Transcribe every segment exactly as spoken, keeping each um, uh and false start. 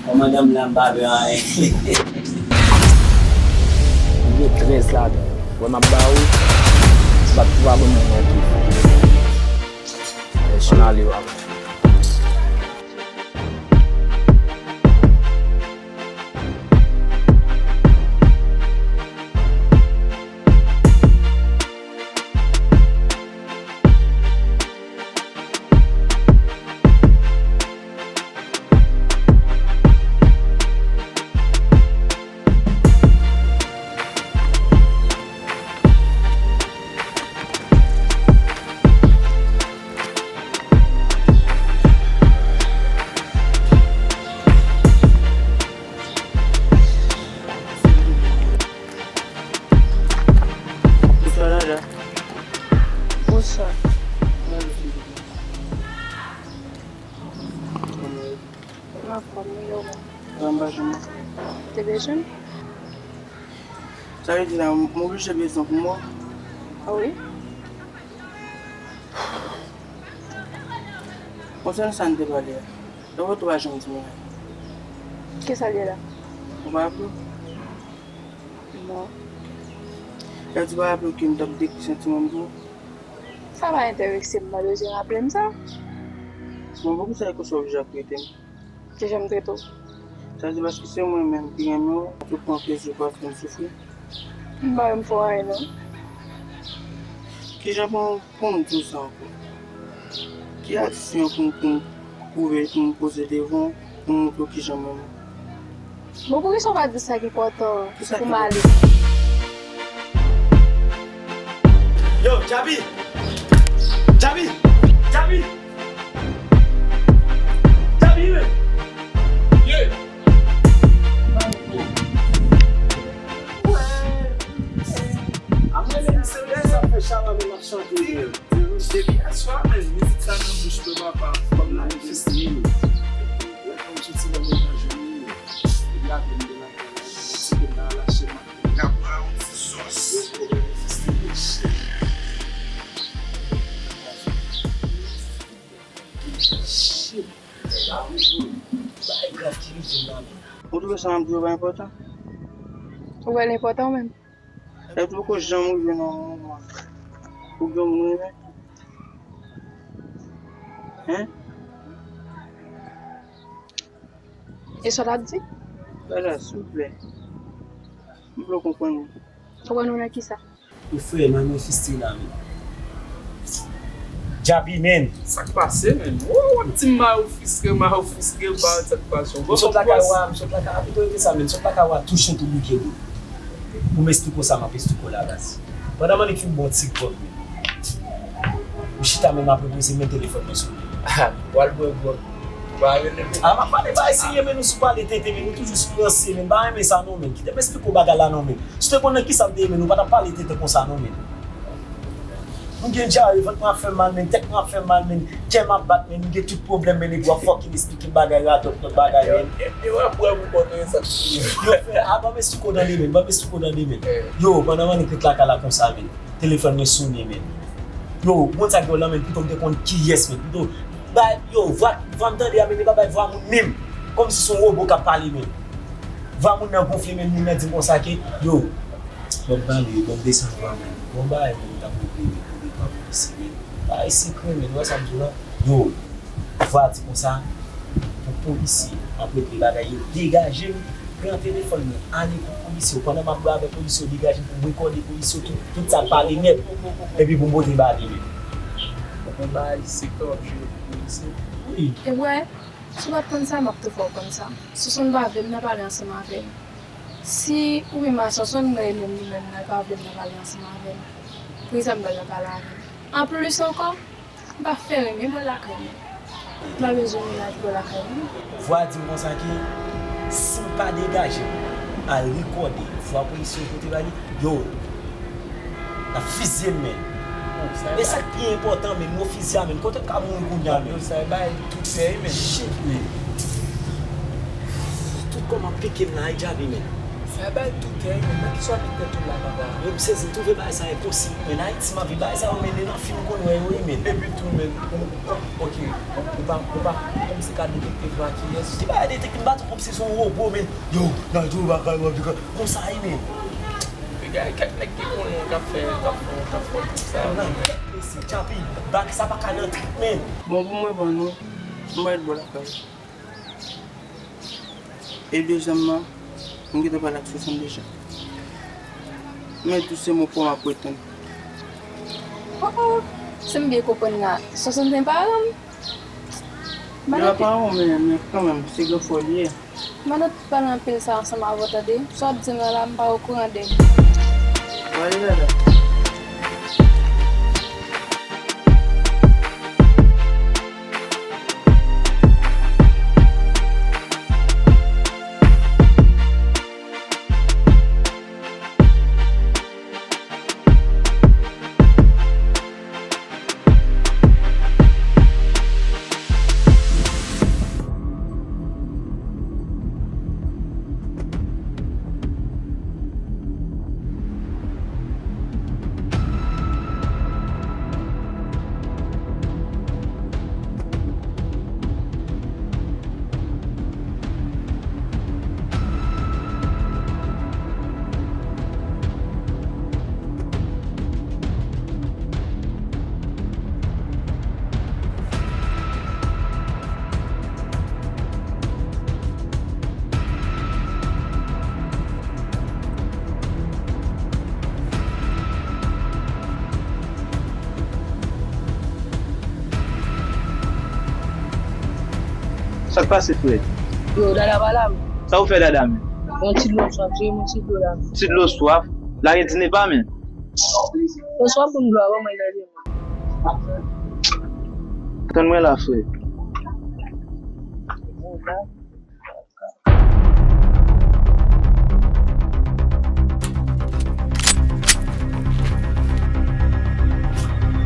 Kòmandan m la, m pa pè anyen. M gen trèz ladan. Wè m ap ba ou, ou pa, ou pa ban mwen yon tou. Ann ale, w ap. Bonswa, Dada. Bonswa. Kòman w ye? M anfòm, e ou menm? Sa m pa janm anfòm. Ou te bezwen m? Sa vle di la, m oblije bezwen pou mwen? A wi. Konsènan sa n te pale a, sa fè twa jou m di w la. Kisa l ye la? Ou pa raple w? Non. Sa di w pa raple w ke m t ap dekri santiman m pou ou? Sa pa enterese m, mwen bezwen raple m sa. Bon, poukisa e konsa w oblije ap trete m? Kijan m trete w? Sa di paske se mwen menm ki renmen w, ou pran plezi w pa fè m soufri? M pa renmen fè w anyen non. Kijan pou, pou m di w sa ankò? Ki aksyon pou m, pou m pwouve, pou m poze devan w, pou m montre w kijan m renmen w? Bon, poukisa w pa di sa ki enpòtan an pou m ale? Yo, Djaby! Djaby! Djaby! Djaby, men! Ye! Apre menm se lè sa fè chalè menm ap chante. Depi yèswa, men mizik sa nan bouch mwen, papa, fò m manifeste. Lè fò m soti nan mwen nan jwenn li. Epi apre m te lakay la, si ke m ta lache m ap pran yon ti sòs. Shit. Bagay grav ki rive m nan men. Ou twouve sa m ap di w pa enpòtan? Ou wè l enpòtan menm? Èske ou poko janm rive nan yon moman ou gen yon moun renmen? Hein? E sa w t ap di? Dada, silvouplè. M vle w konprann mwen. Konprann ou nan kisa? Wi frè, m ap manifeste la, men. Djaby, men. Sa k pase, men? Ou, w ap di m ma ou friske, ma ou friske, m pa wè sa k pase. M sot lakay ou a, m sot lakay, a pito rete sa, men. M sot lakay ou a tou chante ou bouke, wi. Pou m esplike w sa, m ap esplike w la, baz. Pandan m annik fin bon ti gwòg, men. M chita, men m ap repoze, men telefòn mwen sone. Ah, w al bwè gwòg. Ou pa rele m. Ah, m ap pale bagay serye, men nou sou pale tenten, men nou toujou sou ranse, men m pa renmen sa non, men. Kite m esplike w bagay la non, men. Si w te konn nan kisa m te ye, men, nou pa t ap pale tenten konsa non, men. M gen dyare, vant mwen ap fè m mal, men, tèt mwen ap fè m mal, men, kè m ap bat, men, m gen tout pwoblèm, men, epi w ap fucking esplike m bagay radòt, lòt bagay, men. E, e, e w ap wè pou konnen sa k rive. Yo, frè, a, ban m esplike w tande, men, ban m esplike w tande, men. Eh. Yo, pandan m annik ret lakay la konsa, men, telefòn mwen sone, men. Yo, ou konn sa k gen w lan, men, pito m te konn kiyès, men, pito, ba, yo, vwa, vwa m tande a, men, li pa bay vwa moun menm. Kòmsi se yon wobo k ap pale, men. Vwa moun nan gonfle, men, moun nan di m konsa ke, yo, ban m pale, yo, ban m desann vwa, men. Bon, bagay, men, m t ap regle, men, pou li pa pou isi, men. Bagay sekrè, men, ou wè sa m di w lan? Yo, vwa di konsa, pou polisye, m ap regle bagay, yo degaje m, pran telefòn mwen, ale kot polisye yo. Pandan m ap bwè avèk polisye yo, degaje m pou m rekòde polisye yo, tout, tout sa pale nèt. Epi pou m pote ba li, men. Ou konn bagay sekrè w ap jere pou polisye? Wi. E wè, si w pa t konn sa, m ap tou fè w konn sa. Sonsonn pa vle m nan pale ansanm avè l. Si ou menm a Sonsonn, mwen menm li menm nan, li pa vle m nan pale ansanm avè l. Poukisa m pral nan pale avè l? Anplis ankò, m pa fè renmen bò lakay mwen. M pa bezwen moun nan ki bò lakay mwen. Vwa di m konsa ke si m pa degaje m al rekòde vwa polisye yo pote ba li, yo, n ap fizye m, men. E sa k pi enpòtan, men, yo fizye a, men. Kote m ka mouri kounye a, men? Yo sa bay tout fè, men. Shit, men. Tout kò m ap pike m la, e Djaby, men. Ay, bay tou tè, men, men ki sòti tèt ou la, papa? Men m sezi, m twouve bagay sa enposib, men. Ayiti, m ap viv bagay sa yo, men, nan fim m konn wè yo, wi, men. Epi tou, men, ou, ok, ou, ou pa, ou pa, kòmsi ka detekte vwa kiyès. Ki bagay detekte, m pa tou kòmsi se yon wobo, men. Yo, nan tou bagay, w ap di konsa, wi, men. Gade kèk nèg ki konnen, k ap fè, k ap fè, k ap fè tout sa. Nan tèt mesye, Tchapi, bagay sa pa ka nan trip, men. Bon, pou mwen, ban nou, m ret bò lakay. E dezyèmman, m gentan pale ak Swasann deja. Men tou se mwen pou m ap retann. Oh, oh, si m byen konprann la, Swasann se paran m? Li pa paran w, men, men kanmenm, se gran frè w li ye. Manno t pale anpil sa ansanm avè w, tande. Sa w ap di m nan la, m pa okouran de l. Mwen ale dada. Sa k pase, frè? Yo, dada pa la, men. Sa ou fè dada, men? Yon ti dlo swaf, jere yon ti dlo la. Ti dlo swaf? La gen ti nepa, men. Dlo swaf pou m dlo a, ban mwen gade, men. Tann mwen la, frè.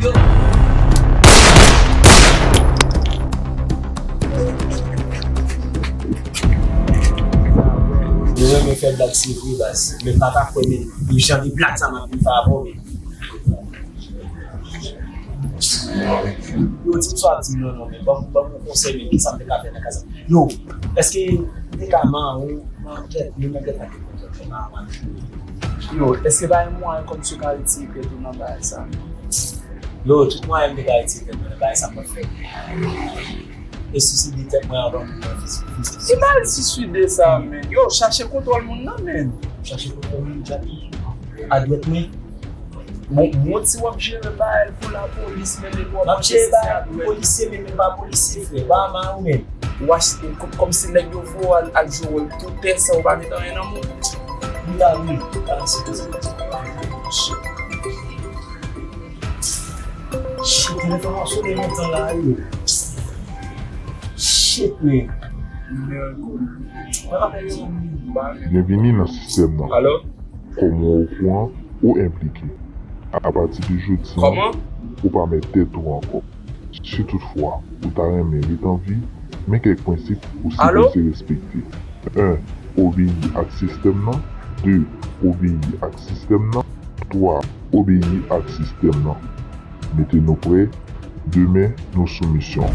Yo. Yo renmen fè blag, se vre, baz. Men pa ta kwè, men, jan de blag sa m ap vin fè avè w, men. Yo, di m sa w ap di m nan, non, men ban m, ban m yon konsèy, men, kisa m te ka fè nan ka sa? Yo, èske m te ka mawon nan tèt, nou nan tèt ak yon konsèy fè mawon? Yo, èske pa gen mwayen kòmsi w ka retire tèt ou nan bagay sa? Yo, tout mwayen m te ka retire tèt mwen nan bagay sa, m p ap fè. E siside tèt mwen anvan moun nan fizik, fizik. Ki bal siside sa, men? Yo, chache kontwòl moun nan, men. Chache kontwòl moun, Jacky. Adwèt mwen. Bon, bon, si w ap jere bagay pou lapolis, men w ap jere bagay pou polisye, men, men pa polisye, frè. Pa mawon, men. W achte, kò-, kòmsi nèg yo voye w al, al jwe wòl toutè san w pa met anyen nan men w. Wi, a wi. A, se, se, se. Shit, telefòn ap sone lontan la, yo. Shit, man. Byenvini nan sistèm nan. Alo? Kòm ou okouran, ou enplike. Apati de jodi a, ou pa mèt tèt ou ankò. Si toutfwa ou ta renmen ret an vi, men kèk prensip ou sipoze respekte. En, obeyi ak sistèm nan. De, obeyi ak sistèm nan. Twa, obeyi ak sistèm nan. Mete nou prè, demen nou sou misyon.